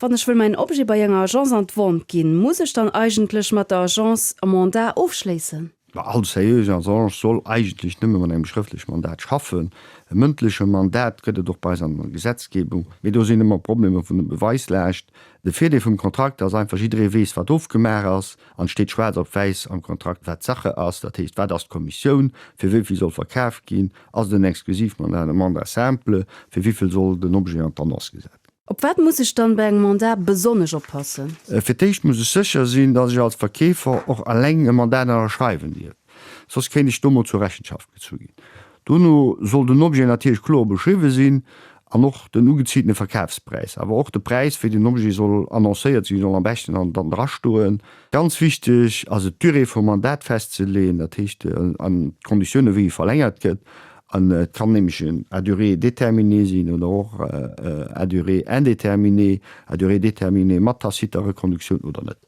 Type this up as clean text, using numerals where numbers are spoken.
Wann ech wëll mäin Objet bei enger Agence an d'Vente ginn, muss ech dann eigentlech mat der Agence e Mandat ofschléissen? Ma all seriös Agence soll eigentlech nëmme mat engem schrëftleche Mandat schaffen. E mëndleche Mandat gëtt et och bei eis an der Gesetzgebung, mee do sinn ëmmer Problemer vun der Beweislaascht. De Virdeel vum Kontrakt ass einfach, jidderee weess, wat ofgemaach ass an et steet schwaarz op wäiss am Kontrakt, wat Sache ass. Dat heescht, wat ass d'Kommissioun, fir wéi vill soll verkaf ginn, ass et en Exklusivmandat, e Mandat simple, fir wéi vill soll den Objet an d'Annonce gesat ginn. Op wat muss ech dann bei engem Mandat besonnesch oppassen? Fir d'éischt muss ech sécher sinn, dass ech als Verkeefer och alleng e Mandat ënnerschreiwen dierf, soss kéint ech domat zur Rechenschaft gezu ginn. Dono soll den Objet natierlech kloer beschriwwe sinn an och den ugezitene Verkafspräis, awer och de Präis wéi den Objet soll annoncéiert sinn, soll am beschten dann dann dra stoen. Ganz wichteg ass et d'Durée vum Mandat festzeleeën, dat heescht an d'Konditioune wéi e verlängert gëtt. An et kann nämlech en à durée déterminée sinn oder och à durée indéterminée, à durée déterminée mat taciter Reconductioun oder net.